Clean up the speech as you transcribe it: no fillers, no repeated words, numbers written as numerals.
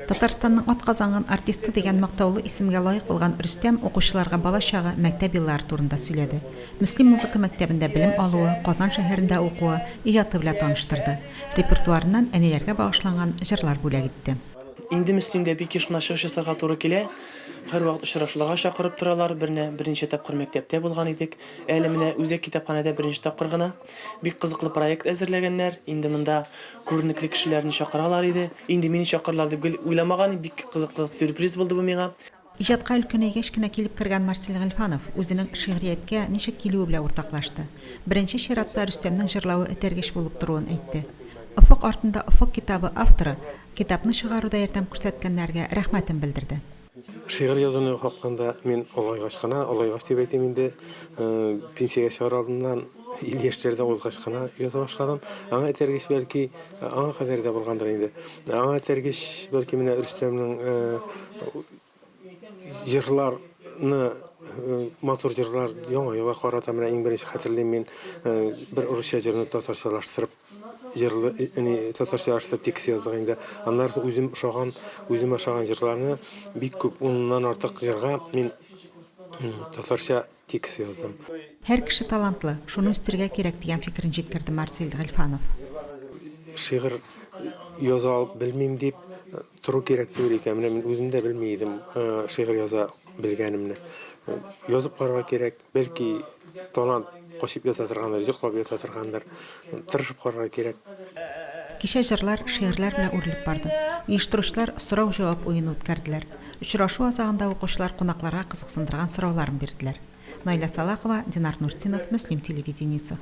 Татарстанның атказанган артисты дигән мактаулы исемгә лаек булган Рөстәм укучыларга балачагы, мәктәп еллары турында сөйләде. Мөслим музыка мәктәбендә белем алуы, Казан шәһәрендә укуы, иҗаты белән таныштырды. Репертуарыннан әниләргә багышланган җырлар бүләк итте. Инде Мөслимдә бик еш кына чыгыш ясарга туры килә. Һәрвакыт очрашуларга чакырып торалар. Бернә, берничә тапкыр мәктәптә булган идек. Әле менә үзәк китапханәдә беренче тапкыр гына. Бик кызыклы проект әзерләгәннәр. Инде монда күренекле кешеләрне чакыралар иде. Инде мине чакырырлар дип гел уйламаган идем. Бик кызыклы сюрприз булды бу миңа. Иҗатка өлкәнәйгәч кенә килеп кергән Марсель Гыйльфанов үзенең шигърияткә ничек килүе белән уртаклашты. Беренче чиратта Рөстәмнең җырлавы этәргеч булып торуын әйтте. Офык артында офык китабы авторы китапны чыгаруда ярдәм күрсәткәннәргә рәхмәтен белдерде. Шигырь язуны хакында мин олайгач кына, олайгач дип әйтим инде, пенсиягә чыгар алдыннан, 50 яшьләрдән узгач кына яза башладым. Аңа этәргеч бәлки, аңа кадәр дә булгандыр инде. Аңа этәргеч бәлки менә Рөстәмнең җырларны, матур җырлар, Яңа елга карата менә иң беренче хәтерлим мин, бер русча җырны татарчалаштырып Җырлы, ни, татарчалаштырып текст яздык инде. Аннары соң үзем ошаган, үзем ошаган җырларны бик күп, уннан артык җырга мин татарча текст яздым. Һәр кеше талантлы, шуны үстерергә кирәк, дигән фикерен җиткерде Марсель Гыйльфанов. Шигырь яза белмим дип тору кирәк түгел икән. Менә мин үзем дә белми идем шигырь яза белгәнемне. Язып карарга кирәк. Бәлки, талант качып ята торгандыр, йоклап ята торгандыр. Тырышып карарга кирәк. Кичә җырлар, шигырьләр белән үрелеп барды. Оештыручылар сорау-җавап уены үткәрделәр. Очрашу азагында укучылар кунакларга кызыксындырган сорауларын бирделәр. Наилә Салахова, Динар Нуртдинов, Мөслим телевидениесе.